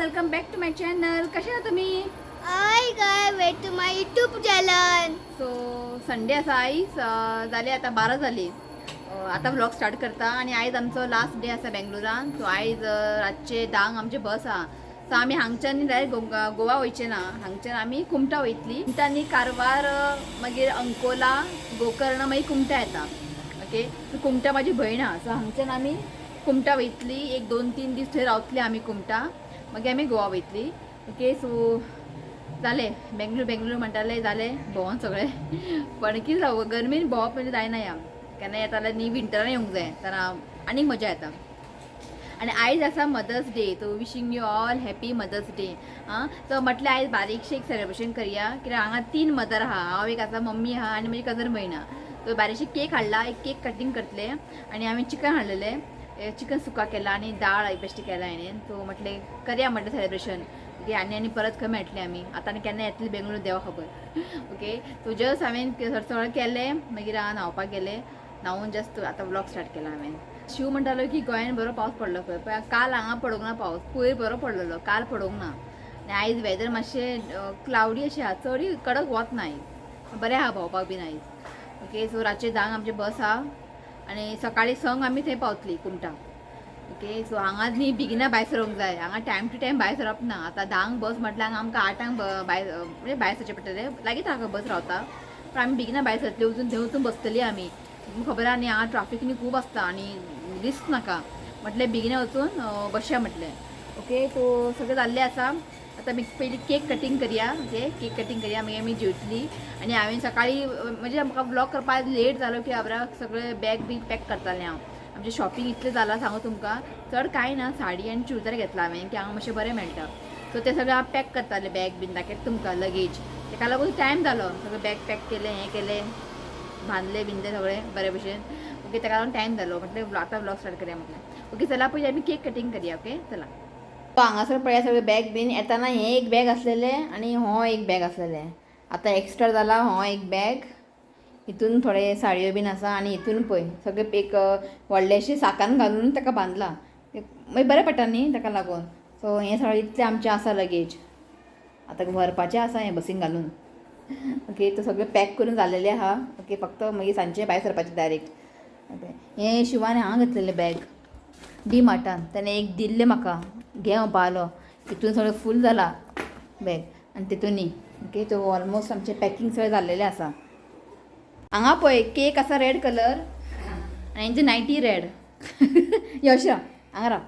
Welcome back to my channel. कशे आहा तुमी? Hi guys, welcome to my YouTube channel. So Sunday आसा आयज. जाले आतां 12 जाली. आतां व्लॉग स्टार्ट करता आनी आयज आमचो लास्ट डे आसा बेंगलोरान. सो आयज रातचे 10 आमचे बस आहा. सो आमी हांगच्यान डायरेक्ट गोवा वयचे ना, हांगच्यान आमी कुमटा वयतली. कुमटा आनी कारवार, मागीर अंकोला, गोकर्ण, मागीर कुमटा येता. ओके, सो कुमटा म्हाजी भयण आहा. सो हांगच्यान आमी कुमटा वयतली, एक 2-3 दीस थंय रावतली आमी कुमटा, मागीर आमी गोवा वयतली. ओके, सो जालें बेंगलोर बेंगलोर म्हणटाले, जालें भोंवन सगळें. पण कितें जावं, गरमेन भोंवप म्हणजे जायना. ह्या केन्ना येता जाल्यार न्ही विंटरान येवंक जाय, तर आनीक मजा येता. आनी आयज आसा Mother's Day, so wishing you all happy Mother's Day. आं, सो म्हटलें आयज बारीकशें एक सेलिब्रेशन करया, कित्याक हांगा 3 मदर आहा. हांव एक आसा, मम्मी आहा आनी म्हजी कजन भयण आहा. सो बारीकशें केक हाडला, एक केक कटींग करतले आनी हांवें चिकन हाडलेलें, चिकन सुका केला आनी दाळ बेश्टें केला हांवें. सो म्हटलें करया म्हटलें सेलिब्रेशन. ओके, आनी आनी परत खंय मेळटलें आमी आतां, आनी केन्ना येतली बेंगलोर देवा खबर. ओके, सो जस्ट हांवें सगळें केलें, मागीर हांव न्हांवपाक गेलें, न्हांवून जस्ट आतां व्लॉग स्टार्ट केला हांवें. शिव म्हणटालो की गोंयान बरो पावस पडलो खंय, पण काल हांगा पडूंक ना पावस. पयर बरो पडलेलो, काल पडूंक ना. आनी आयज वेदर मातशें क्लावडी अशें आहा, चडय कडक वत ना आयज, बरें आहा भोंवपाक बीन आयज. ओके, सो रातचे 10 आमचें बस आहा आनी सकाळीं 6 आमी थंय पावतली कुमटा. ओके, सो हांगा न्ही बेगिना भायर सरूंक जाय, हांगा टायम टू टायम भायर सरप ना. आतां 10 बस म्हटल्यार हांगा आमकां 8 भायर, म्हणजे भायर सरचें पडटलें. लागींच हांगा बस रावता, पण आमी बेगिना भायर सरतली, वचून थंय वचून बसतली आमी. तुमकां खबर आहा न्ही हांगा ट्राफीक न्ही खूब आसता आनी रिस्क नाका म्हटलें, बेगिना वचून बसया म्हटलें. ओके, सो सगळें जाल्लें आसा. आतां आमी पयलीं केक कटींग करया. ओके, केक कटींग करया, मागीर आमी जेवतली. आनी हांवें सकाळीं, म्हणजे म्हाका व्लॉग करपाक लेट जालो की आवरा सगळें बॅग बी पॅक करतालें हांव. आमचें शॉपिंग इतलें जालां सांगू तुमकां, चड कांय ना, साडी आनी चुडीदार घेतला हांवें की हांगा मातशें बरें मेळटा. सो तें सगळें हांव पॅक करतालें, बॅग बीन दाखयता तुमकां लगेज. तेका लागून टायम जालो, सगळें बॅग पॅक केलें, हें केलें, बांदलें बिंदलें सगळें बरे भशेन. ओके, तेका लागून टायम जालो, म्हटलें आतां व्लॉग स्टार्ट करया म्हटलें. ओके, चला पयलीं आमी केक कटींग करया. ओके, चला. हांगासर पळया सगळें बॅग बीन येताना हें एक बॅग आसलेलें आनी हो एक बॅग आसलेलें. आतां एक्स्ट्रा जाला हो एक बॅग. हितून थोडे साडयो बीन आसा आनी हितून पळय सगळें एक व्हडलेशें साकान घालून ताका बांदलां, मागीर बरें पडटा न्ही ताका लागून. सो हें सगळें इतलें आमचें आसा लगेज, आतां व्हरपाचें आसा हें बसीन घालून. ओके, तो सगळें पॅक करून जालेलें आहा. ओके, फक्त मागीर सांजचें भायर सरपाचें डायरेक्ट. ओके, हें शिवान हांगा घेतलेलें बॅग डी मार्टान, तेणें एक दिल्लें म्हाका, घे म्हणपालो. तितून सगळें फूल जाला बॅग आनी तितून न्ही. ओके, तो ऑलमोस्ट आमचें पॅकींग सगळें जाल्लेलें आसा. हांगा पळय केक आसा रेड कलर आनी हेंची नायटी रेड. यो अशें हांगा राव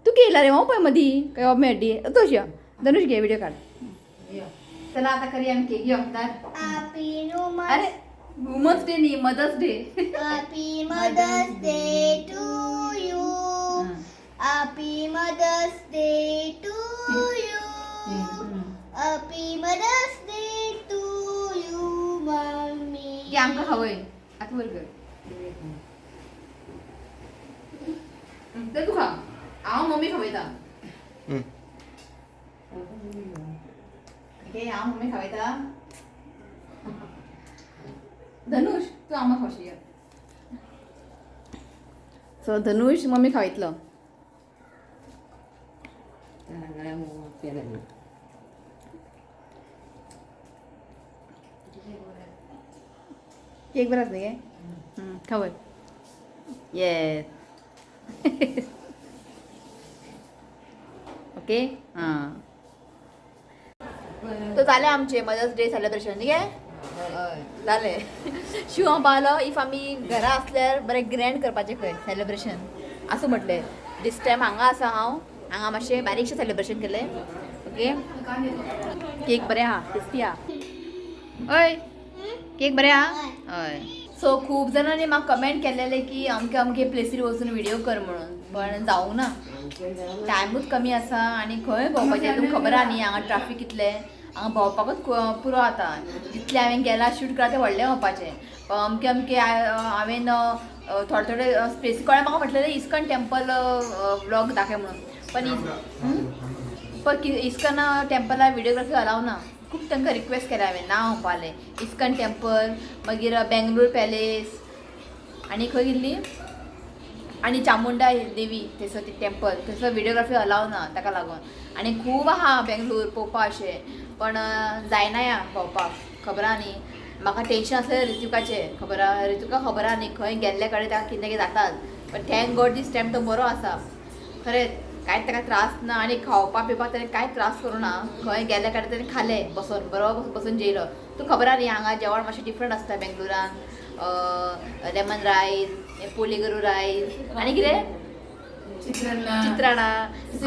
तूं, केला रे हो पळय मदीं काय मेळटी तूं. अशें धनुष घे, व्हिडिओ काढ. चला आता करूया आमी केक. यो दार. Happy Women's अरे, वुमन्स डे न्ही, mother's day. Happy Mother's Day to you. Happy Mother's Day to you. Happy Mother's Day to you, Mommy. की आमकां खावय आतां वर कर. तर तूं खा, हांव मम्मी खावयता. ओके, हांव मम्मी खावयता. धनुष तूं आमा खावशी. सो धनुष मम्मी खावयतलो. केक बरो आसा न्ही गे? खावय. येस, ओके. हां, तो जालें आमचें मदर्स डे सेलिब्रेशन न्ही गे? हय, जालें. शिव म्हणपालो if आमी घरा आसल्यार बरें ग्रँड करपाचें खंय सेलिब्रेशन. आसूं म्हटलें, दीस टायम हांगा आसा हांव, हांगा मातशें बारीकशें सेलिब्रेशन केलें. ओके, केक बरें आहा, टेस्टी आहा. हय, केक बरें आहा. हय, सो खूब जाणांनी म्हाका कमेंट केलेले की अमके अमके प्लेसीर वचून व्हिडिओ कर म्हणून, पण जावंक ना, टायमूच कमी आसा आनी खंय भोंवपाचें तुमकां खबर आहा न्ही. हांगा ट्राफीक कितलें, हांगा भोंवपाकूच पुरो आतां. जितलें हांवें गेलां शूट करा तें व्हडलें म्हणपाचें. अमके अमके हांवें थोडे थोडे स्पेस कळ्ळें. म्हाका म्हटलेलें इस्कॉन टेम्पल व्लॉग दाखय म्हणून, पण पण इस्कॉन टेम्पलार व्हिडिओग्राफी अलाव ना. खूब तांकां रिक्वेस्ट केल्या हांवें, ना म्हणपालें. इस्कॉन टेम्पल, मागीर बेंगलोर पॅलेस आनी खंय गेल्ली. आनी चामुंडा देवी थंयसर ती टेम्पल थंयसर विडियोग्राफी अलाव ना ताका लागून. आनी खूब आहा बेंगलोर पळोवपा अशें, पण जायना या भोंवपाक, खबर आहा न्ही. म्हाका टेंशन आसलें ऋतिकाचें, खबर आहा ऋतिका, खबर आहा न्ही खंय गेल्ले कडेन ताका कितें कितें जातात. पण thank God दीस टायम तो बरो आसा, खरेंच कांयच ताका त्रास ना. आनी खावपा पिवपाक ताणें कांयच त्रास करूं ना. खंय गेल्ले कडेन ताणें खालें बसोन, बरो बसून जेयलो. तूं खबर आहा न्ही हांगा जेवण मातशें डिफरंट आसता बेंगलोरान, लेमन रायस, पुलीगरू रायस आनी कितें चित्रान्न. चित्राणा.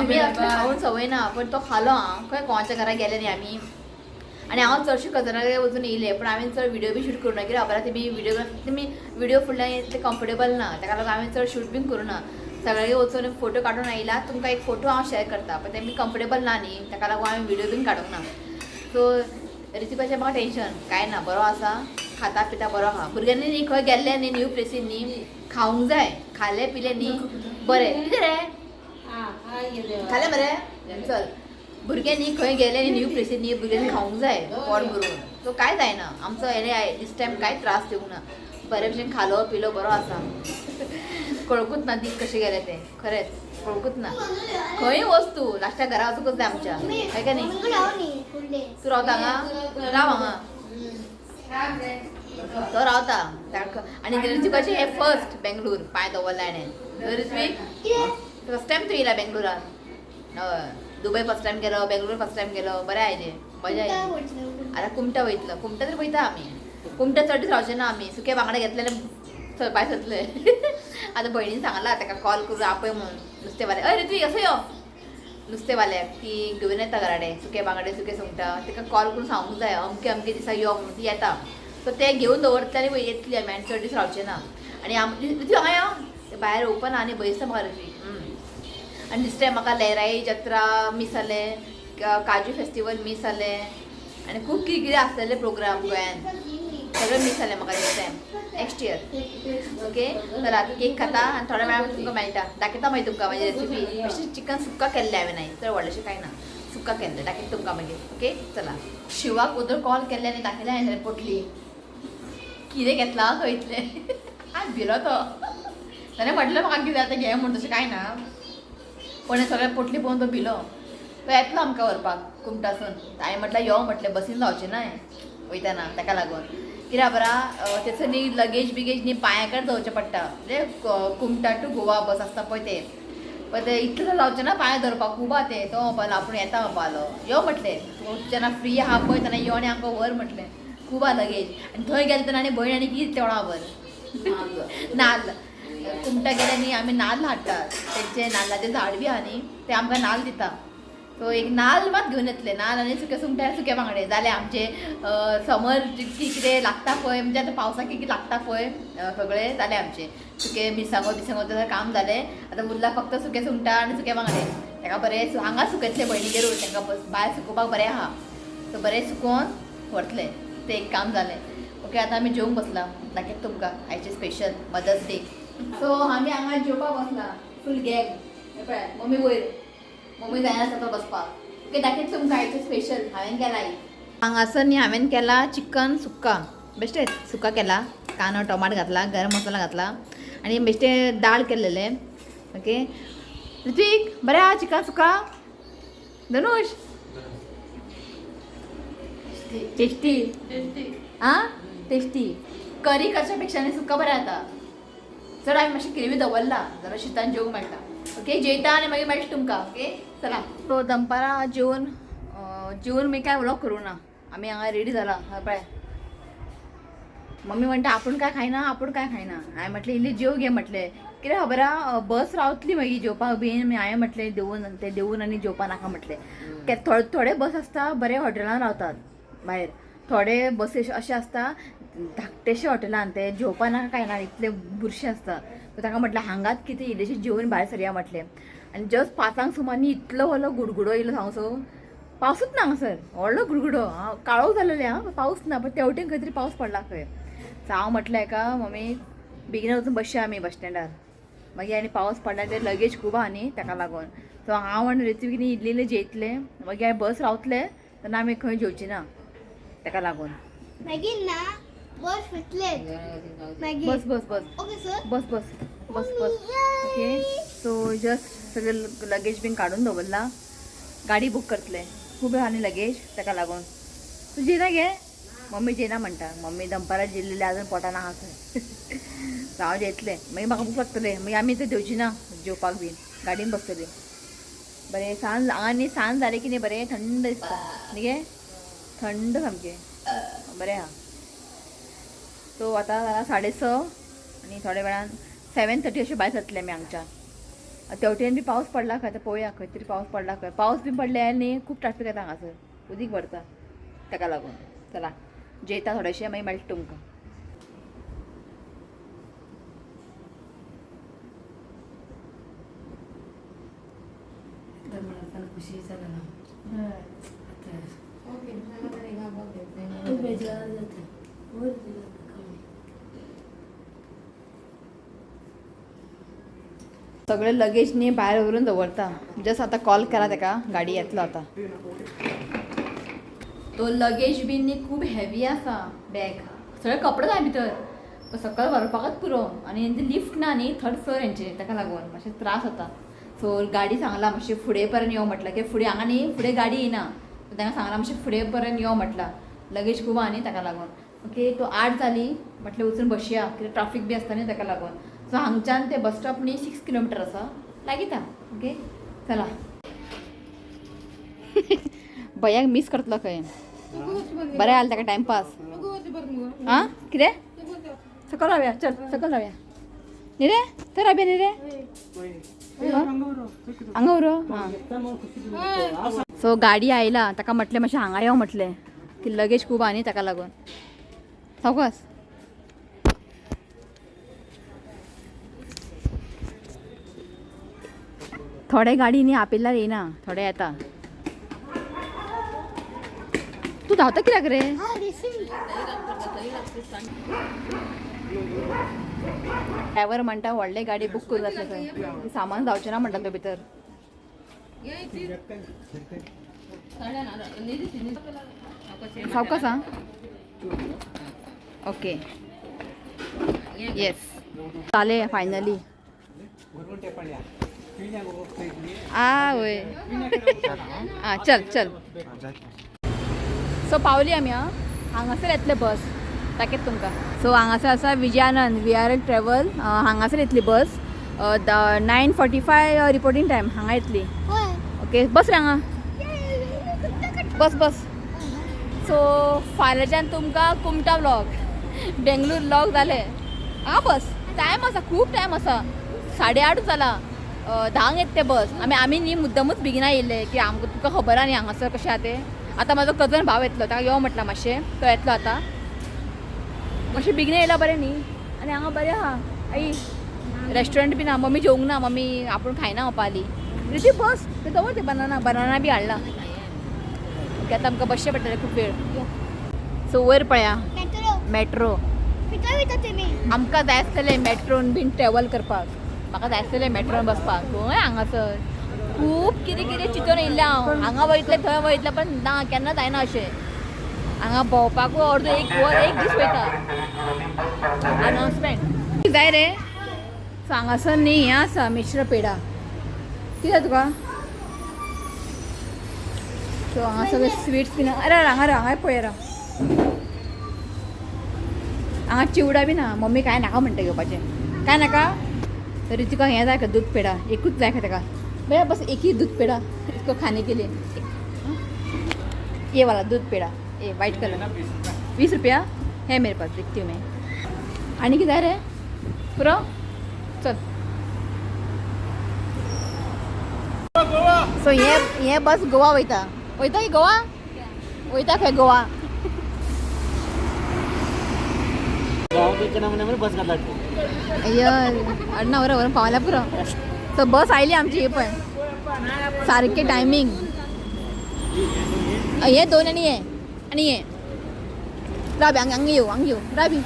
आमी असलें खावन संवय ना, पण तो खालो. आं, खंय कोणाच्या घरा गेले न्ही आमी. आनी हांव चडशें कजनागेर वचून येयलें, पण हांवें चड विडियो बी शूट करूं ना. कित्याक खबर आहा तेमी विडियो, तेमी विडियो फुडल्यान इतलें कम्फर्टेबल ना, ताका लागून हांवें चड शूट बीन करूं ना. सगळ्यांगेर वचून फोटो काडून आयला, तुमकां एक फोटो हांव शेअर करता, पण तेमी कम्फर्टेबल ना न्ही, ताका लागून हांवें विडियो बीन काडूंक ना. सो ऋतिकाचें म्हाका टेंशन कांय ना, बरो आसा, खाता पिता बरो आहा. भुरग्यांनी न्ही खंय गेल्ले न्ही न्यू प्लेसीन न्ही खावंक जाय, खालें पिलें न्ही बरें. कितें रे, खालें मरे? चल, भुरगे न्ही खंय गेले न्ही न्यू प्लेसीन न्ही भुरग्यांनी खावंक जाय पोट भरून. सो कांय जायना आमचो, हेणे दीस टायम कांय त्रास दिवंक ना, बरे भशेन खालो पिलो, बरो आसा. कळकूच ना दीस कशे गेले ते, खरेंच कळकूच ना. खंय वच तूं, लास्टाक घरा वचूंकच जाय आमच्या, हय काय न्ही? तूं रावता हांगा? राव हांगा. तो रावता. आनी ऋतिकाचें हें फर्स्ट बेंगलोर पांय दवरला हेणें. ऋत्वीक, फर्स्ट टायम तूं येयला बेंगलोरान? हय, दुबय फर्स्ट टायम गेलो, बेंगलोर फर्स्ट टायम गेलो, बरें आयलें, मजा आयली. आतां कुमटा वयतलो, कुमटा तरी वयता आमी. कुमटा चड दीस रावचे ना आमी, सुके बांगडे घेतले आनी भायर सरतले. आतां भयणीन सांगलां ताका कॉल करून आपय म्हणून नुस्तेवाले. अय ऋत्वीक, असो यो. नुस्तेवाल्याक ती घेवन येता घराडे सुके बांगडे, सुके सुंगटां. ताका कॉल करून सांगूंक जाय अमके अमके दिसा यो म्हणून, ती येता. सो ते घेवन दवरतले आनी येतली आमी, आनी चड दीस रावचे ना. आनी आम ऋत्वीक हांगा यो, ते भायर ओपन आनी भंय दिसता म्हाका ऋत्वीक. आनी दीस टायम म्हाका लेराई जत्रा मीस जालें, काजू फेस्टिवल मीस जालें, आनी खूब कितें कितें आसलेले प्रोग्राम गोंयान सगळें मीस जालें म्हाका दीस टायम. Next year okay. चला, आतां केक खाता आनी थोड्या वेळान तुमकां मेळटा. दाखयता मागीर तुमकां म्हाजी रेसिपी. मातशें चिकन सुक्का केल्लें हांवें, नाही चड व्हडलेंशें कांय ना, सुक्का केल्लें दाखयता तुमकां मागीर. ओके चला, शिवाक उदर कॉल केल्लें आनी दाखयलें हांवें पोटली कितें घेतलां खंयतलें. आज भिलो तो, ताणें म्हटलें म्हाका कितें आतां घे म्हूण, तशें कांय ना, पण हें सगळें पोटली पळोवन तो भिलो. तो येतलो आमकां व्हरपाक कुमटासून. हांवें म्हटलें यो म्हटलें, बसीन जावचें ना वयतना, ताका लागून कित्याक खबर आहा थंयसर न्ही लगेज बिगेज न्ही पांया कडेन दवरचें पडटा. म्हणजे कुमटा टू गोवा बस आसता पळय ते, पण ते इतलें जावचें ना पांय धरपाक, खूब आहा ते. तो म्हणपालो आपूण येता म्हणपालो, यो म्हटलें, तूं जेन्ना फ्री आहा पळय तेन्ना यो आनी आमकां व्हर म्हटलें. खूब आहा लगेज. आनी थंय गेले तेन्ना आनी भयण आनी कितें तेवळा खबर नाल्ल. कुमटा गेले न्ही आमी नाल्ल हाडटा, तेंचे नाल्लाचें झाड बी आहा न्ही, ते आमकां नाल्ल दिता. सो एक नाल्ल मात घेवन येतले, नाल्ल आनी सुके सुंगटां आनी सुके बांगडे जाले आमचे. समर कितें लागता पळय, म्हणजे आतां पावसाक कितें लागता पळय सगळें जालें आमचें. सुके मिरसांगो बिरसांगो तसें काम जालें, आतां उरला फक्त सुके सुंगटां आनी सुके बांगडे. ताका बरें हांगा सुकयतले भयणीगेरूच, तांकां भायर सुकोवपाक बरें आहा, सो बरें सुकोवन व्हरतले, तें एक काम जालें. ओके, आतां आमी जेवंक बसलां, दाखयता तुमकां आयचें स्पेशल मदर्स डे. सो आमी हांगा जेवपाक बसलां, फूल गॅग. पळय मम्मी वयर, मम्मी जायना आसा तो बसपाक. ओके, दाखयता तुमकां आयचें स्पेशल हांवें केलां आयज. हांगासर न्ही हांवें केला चिकन सुक्का, बेश्टें सुक्का केला, कांदो टमाट घातला, गरम मसाला घातला आनी बेश्टें दाळ केल्लेलें. ओके ऋत्वीक, बरें आहा चिकन सुक्का? धनुष, टेस्टी आं, टेस्टी. करी करच्या पेक्षा न्ही सुक्का बरें जाता. चड आमी मातशें ग्रेवी दवरला जाल्यार शितान जेवंक मेळटा. ओके, जेयता आनी मागीर मेळटा तुमकां. ओके चला. सो दनपारां जेवन जेवन मी काय व्लॉग करूं ना. आमी हांगा रेडी जाला. हय पळय, मम्मी म्हणटा आपूण काय खायना, आपूण काय खायना. हांवें म्हटलें इल्ली जेव घे म्हटलें, कितें खबर आहा बस रावतली मागीर जेवपाक बीन. हांवें म्हटलें देवून ते देवून आनी जेवपा नाका म्हटलें. थोडे थोडे बस आसता बरे हॉटेलान रावतात भायर, थोडे बसी अशे आसता धाकटेशे हॉटेलान, ते जेवपा नाका काय ना, इतले बुरशे आसता. सो ताका म्हटलें हांगाच कितें इल्लेशें जेवन भायर सरया म्हटलें. आनी जस्ट 5 सुमार न्ही इतलो व्हडलो गुडगुडो येयलो सांगसो, पावसूच ना हांगासर, व्हडलो गुडगुडो. हांव काळोख जालेलें आं, पावस ना, पण तेवटेन खंय तरी पावस पडला खंय. सो हांव म्हटलें हेका मम्मी बेगीन वचून बसया आमी बस स्टँडार, मागीर आनी पावस पडला ते लगेज खूब आहा न्ही ताका लागून. सो हांव आनी ऋत्वीक न्ही इल्ले इल्ले जेयतले, मागीर बस रावतले तेन्ना आमी खंय जेवची ना ताका लागून. मागीर ना बस फिरतले मागीर. बस बस बस. Okay sir. बस बस. बस बस. ओके सो जस्ट सगळे लगेज बीन काडून दवरला. गाडी बूक करतले, खूब आहा न्ही लगेज, ताका लागून. तूं जेना गे? मम्मी जेना म्हणटा. मम्मी दनपारां जेल्लेली, अजून पोटान आहा खंय. सो हांव जेतलें, मागीर म्हाका भूक लागतलें, मागीर आमी थंय देवची ना जेवपाक बीन, गाडयेन बसतली. बरें सांज हांगा न्ही, सांज जालें की न्ही बरें थंड दिसता न्ही गे, थंड सामकें बरें आहा. सो आतां जाला 6:30 आनी थोड्या वेळान 7:30 अशें भायर सरतलें आमी हांगच्यान. तेवटेन बी पावस पडला खंय, आतां पळोवया खंय तरी पावस पडला खंय. पावस बी पडले न्ही खूब ट्राफीक येता हांगासर, उदीक भरता, ताका लागून. चला जेयता थोडेशें, मागीर मेळटा तुमकां. खुशी जाला ना. खूब बेजार जाता. सगळे लगेज न्ही भायर व्हरून दवरता. जस्ट आतां कॉल केला ताका, गाडी येतलो आतां. तो लगेज बीन न्ही खूब हेवी आसा बॅग, सगळे कपडे जाय भितर, सकयल व्हरपाकच पुरो. आनी लिफ्ट ना न्ही थर्ड फ्लोर हेंचे, ताका लागून मातशें त्रास जाता. सो गाडी सांगला मातशें फुडें पर्यंत यो म्हटलां, कित्याक फुडें हांगा न्ही फुडें गाडी येना, तांकां सांगलां मातशें फुडें पर्यंत यो म्हटलां, लगेज खूब आहा न्ही ताका लागून. ओके तो 8 जाली म्हटलें वचून बसया, कित्याक ट्राफीक बी आसता न्ही ताका लागून. सो हांगच्यान ते बस स्टॉप न्ही 6 किलोमिटर आसा, लागींच आहा. ओके चला, भैयाक मिस करतलो खंय, बरें जालें ताका टायमपास. आं कितें सकयल रावया, चल सकयल रावया न्ही रे, थंय रावया न्ही रे, हांगा उरो. आं सो गाडी आयला, ताका म्हटलें मातशें हांगा यो म्हटलें, की लगेज खूब आहा न्ही ताका लागून. सावकास. थोडे गाडी न्ही आपयल्यार येयना, थोडे येता. तूं धांवता कित्याक रे? ड्रायव्हर म्हणटा व्हडले गाडी बूक करूं जातलें खंय, सामान जावचें ना म्हणटा तो भितर. सावकास. आं ओके येस जालें फायनली. आ वय आं चल चल. सो पावली आमी. आं हांगासर येतले बस, दाखयत तुमकां. सो हांगासर आसा विजयानंद VRL travel, हांगासर येतली बस 9:45 रिपोर्टींग टायम हांगा येतली. ओके बस रे हांगा, बस बस. सो फाल्यांच्यान तुमकां कुमटा व्लॉग, बेंगलूर व्लॉग जालें. हांगा बस, टायम आसा, खूब टायम आसा, 8:30 जाला, 10 येता तें बस. आमी आमी न्ही मुद्दमूच बेगिना येयल्ले की आमकां तुका खबर आहा न्ही हांगासर कशें आहा तें. आतां म्हाजो कजन भाव येतलो, ताका यो म्हटलां मातशें, तो येतलो आतां. मातशें बेगीन येयला बरें न्ही. आनी हांगा बरें आहा आई रेस्टॉरंट बी ना. मम्मी जेवंक ना, मम्मी आपूण खायना म्हणपाली. ती बस ते दवर, ते बनाना बनाना बी हाडला. ओके आतां आमकां बसचें पडटलें खूब वेळ. सो वयर पळया मेट्रो, आमकां जाय आसतलें मेट्रोन बीन ट्रेवल करपाक, म्हाका जाय आसतलें मेट्रोन बसपाक. खंय हांगासर खूब कितें कितें चिंतून येयल्लें हांव, हांगा वयतलें थंय वयतलें, पण ना केन्ना जायना अशें. हांगा भोंवपाकूय अर्दो एक वर एक दीस वयता. अनावन्समेंट जाय रे. सो हांगासर न्ही हें आसा मिश्र पेडा, कितें जाय तुका? सो हांगा सगळे स्वीट्स बीन. अरे हांगा हांगा पळय राव, हांगा चिवडा बी ना. मम्मी कांय नाका म्हणटा घेवपाचें, कांय नाका. तरी तुका हें जाय का दूध पेडा? एकूच जाय का ताका? भैया बस एक ही दूध पेड़ा इसको खाने के लिए. ये वाला दूध पेड़ा, ये वाइट कलर 20 रुपया है मेरे पास, देखती हूँ मैं. आनी कितें रे पुरो? चल. सो हे हे बस गोवा वयता, वयता की गोवा वयता खंय गोवा? अण्णा बरोबर पावल्या पुरो. सो बस आयली आमची, ही पण सारखे टायमींग. हे दोन आनी हे आनी हे राबी हांगा हांगा येऊ, हांगा येऊ राबी.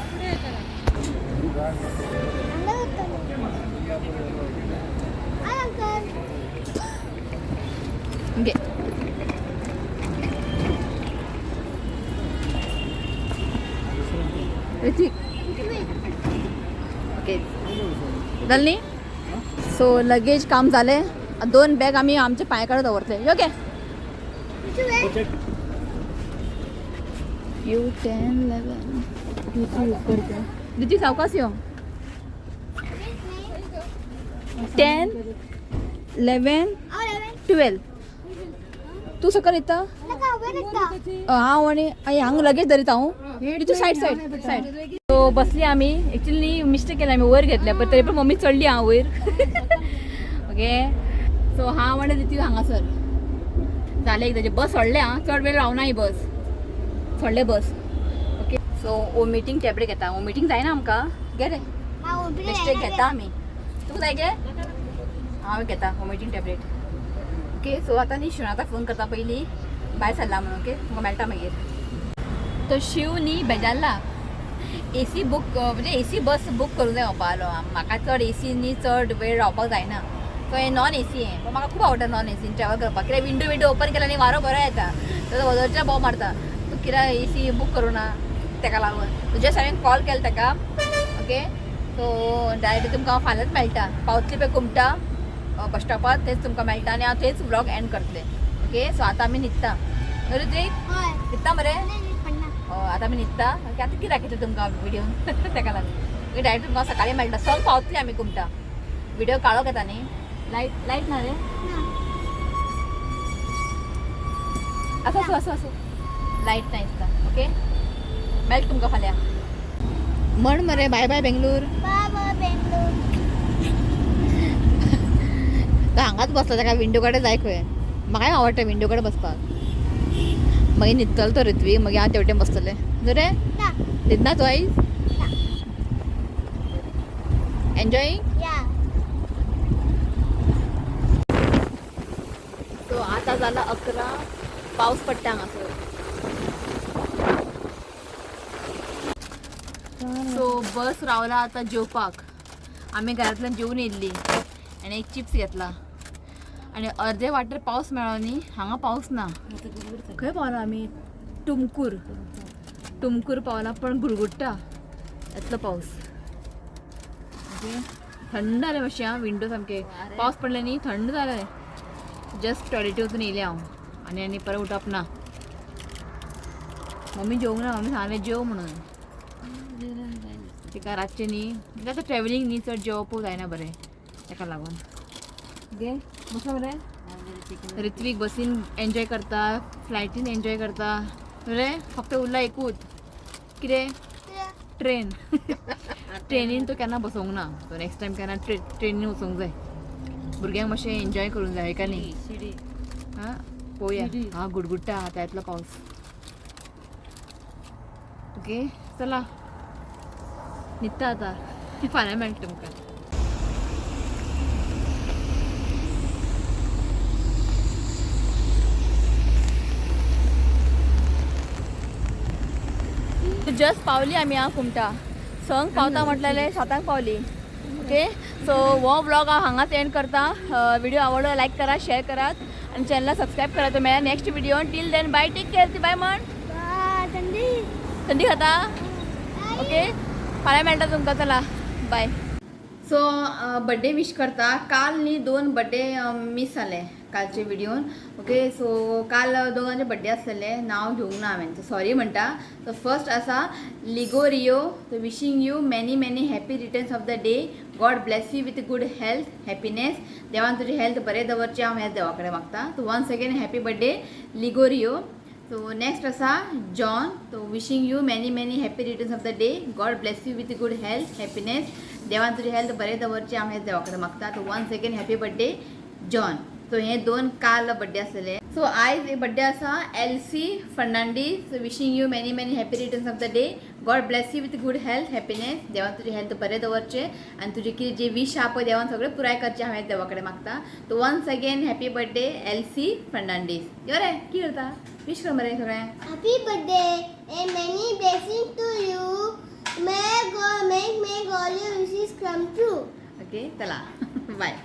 घे. ऋतिक ओके. जालें न्ही? सो लगेज काम जालें. दोन बॅग आमी आमच्या पांया कडेन दवरतले. Okay, you 10 11 दिती सावकाश यो. 10 11 12 तूं सकयल येता. हांव आनी हांगा लगेज धरीत हांव. तूं सायड सायड सायड. सो बसली आमी. एक्चुअली न्ही मिस्टेक केला आमी, वयर घेतल्या, पण तरी पण मम्मी चडली हांव वयर. ओके, सो हांव आनी रिती हांगासर जालें एकदांचें. बस सोडलें आं, चड वेळ रावना ही बस. सोडलें बस. ओके, सो वॉमिटींग टॅबलेट घेता. वॉमिटींग जायना आमकां, घे रे. मिस्टेक घेता आमी. तुका जाय गे? हांव घेता वॉमिटींग टॅबलेट. ओके, सो आतां न्ही शिवनाथाक फोन करता पयलीं, भायर सरला म्हणून. ओके, तुमकां मेळटा मागीर. तो शिव न्ही बेजारला. एसी बूक म्हणजे एसी बस बूक करूंक जाय म्हणपालो. म्हाका चड एसी न्ही चड वेळ रावपाक जायना. सो हें नॉन एसी हें, पण म्हाका खूब आवडटा नॉन एसीन ट्रॅवल करपाक. कित्याक विंडो विंडो ओपन केल्यार न्ही वारो बरो येता. तो वदरच्या बोव मारता, तूं कित्याक एसी बूक करूं ना तेका लागून. जस्ट हांवें कॉल केलो तेका. ओके, सो डायरेक्ट तुमकां हांव फाल्यांच मेळटा. पावतली पळय कुमटा बस स्टॉपार, थंयच तुमकां मेळटा आनी हांव थंयच व्लॉग एंड करतलें. ओके, सो आतां आमी न्हिदता. ऋत्वीक न्हिदता मरे? आतां आमी न्हिदता. ओके, आतां कितें दाखयता तुमकां व्हिडियो तेका लागून. ओके, डायरेक्ट तुमकां सकाळीं मेळटा. संक पावतली आमी कुमटा. व्हिडिओ काळोख येता न्ही. लायट लायट ना रे. आसा आसूं आसूं आसूं, लायट ना दिसता. ओके, मेळटा तुमकां फाल्यां. म्हण मरे बाय बाय बेंगलूर. तो हांगाच बसला, ताका विंडो कडेन जाय खंय. म्हाकाय आवडटा विंडो कडेन बसपाक. मागीर न्हिदतलो तो ऋत्वीक, मागीर हांव तेवटेन बसतलें. रे न्हिदना तूं आयज? एन्जॉयींग. सो आतां जाला 11, पावस पडटा हांगासर. सो बस रावला आतां जेवपाक. आमी घरांतल्यान जेवन येयल्ली आनी एक चिप्स घेतला. आनी अर्दे वाटेर पावस मेळ्ळो न्ही, हांगा पावस ना. खंय पावला आमी? तुमकूर. तुमकूर पावला, पण गुडगुडटा येतलो पावस. ओके, थंड जालें मातशें आं. विंडो सामकें पावस पडले न्ही, थंड जालें. जस्ट टॉयलेटी वचून येयलें हांव आनी आनी परत उठप ना. मम्मी जेवंक ना, मम्मी सांगलें जेव म्हणून. तिका रातचें न्ही, म्हणजे आतां ट्रॅवलिंग न्ही, चड जेवपूय जायना बरें, तेका लागून. ओके, बसला मरे ऋत्वीक. बसीन एन्जॉय करता, फ्लायटीन एन्जॉय करता रे. फक्त उरला एकूच कितें? ट्रेन. ट्रेनीन तो केन्ना बसोंक ना. सो नेक्स्ट टायम केन्ना ट्रेनीन वचूंक जाय. भुरग्यांक मातशें एन्जॉय करूंक जाय का न्ही? आं, पळोवया. हां, गुडगुडटा आतां येतलो पावस. ओके, चला न्हिदता आतां. फाल्यां मेळटा तुमकां. जस्ट पावली आमी आं कुमटा. संक पावता म्हटलेलें, 7 पावली. ओके, सो हो व्लॉग हांव हांगाच एंड करता. व्हिडिओ आवडलो लायक करा, शेअर करात आनी चॅनला सबस्क्रायब करा. तो मेळ्या next video. Till then bye, take care. ती बाय म्हण. थंडी खाता. ओके, फाल्यां मेळटा तुमकां. चला बाय. सो बड्डे विश करता. काल न्ही दोन बड्डे मीस जाले कालचे व्हिडियोन. ओके, सो काल दोगांचे बड्डे आसलेले, नांव घेवंक ना हांवें, सॉरी म्हणटा. सो फर्स्ट आसा Ligorio. So wishing you many many happy returns of the day. God bless you with good health, happiness. देवान तुजी हेल्थ बरें दवरचें हांव ह्याच देवा कडेन मागता. So once again happy birthday Ligorio. So next आसा John. So wishing you many many happy returns of the day. God bless you with good health, happiness. देवान तुजी हेल्थ बरें दवरचें हांव ह्याच देवा कडेन मागता. So once again happy birthday John. So हे दोन काल बड्डे आसलेले. सो आयज बड्डे आसा Elsie Fernandes. So wishing you many many happy returns of the day. God bless you with good health, happiness. देवान तुजी हेल्थ बरें दवरचें आनी तुजें कितें जे विश आहा पळय देवान सगळें पुराय करचें हांव ह्याच देवा कडेन मागता. So once again happy birthday Elsie Fernandes. यो रे, कितें करता? विश कर मरे सगळ्यांक. Happy birthday and many blessings to you. May God make all your wishes come true. Okay, चला बाय.